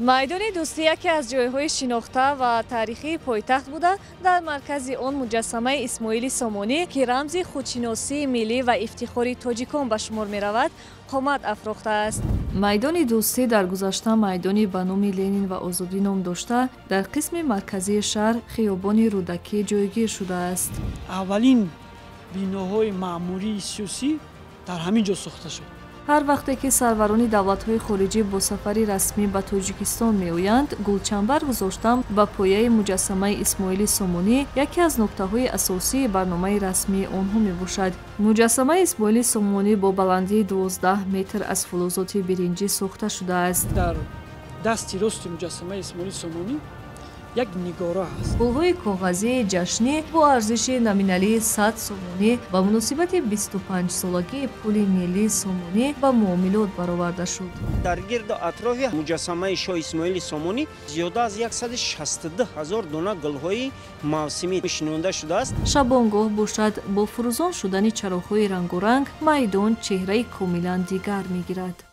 Майдони Дӯстӣ яке аз ҷойҳои шинохта ва таърихии пойтахт буда, дар маркази он муҷассамаи Исмоили Сомонӣ, ки рамзи худшиносии миллӣ ва ифтихори тоҷикон ба шумор меравад, қомат афрохтааст. Майдони Дӯстӣ дар гузашта майдони ба номи Ленин ва Озодӣ ном дошта, дар қисми марказии шаҳр, хиёбони Рӯдакӣ ҷойгир шудааст. Аввалин биноҳои маъмурии сиёсӣ дар ҳамин ҷо сохта шуд. Ҳар вақте ки сарварони давлатҳои хориҷӣ бо сафари расмӣ ба Тоҷикистон меоянд, гулчанбар гузоштан ба пояи муҷассамаи Исмоили Сомонӣ яке аз нуктаҳои асосии барномаи расмии онҳо мебошад. Муҷассамаи Исмоили Сомонӣ бо баландии 12 метр аз фулозоти биринҷӣ сохта шудааст. Дар дасти рости муҷассамаи Исмоили Сомонӣ як нигора ҳаст. Пулҳои коғазии ҷашнӣ бо арзиши номиналии 100 сомонӣ ба муносибати 25-солагии пули миллии Сомонӣ ба муомилот бароварда шуд. Дар гирду атрофи муҷассамаи шоҳ Исмоили Сомонӣ зиёда аз 162 ҳазор дона гулҳои мавсимӣ шинонда шудааст. Шабонгоҳ бошад, бо фурӯзон шудани чароғҳои рангоранг майдон чеҳраи комилан дигар мегирад.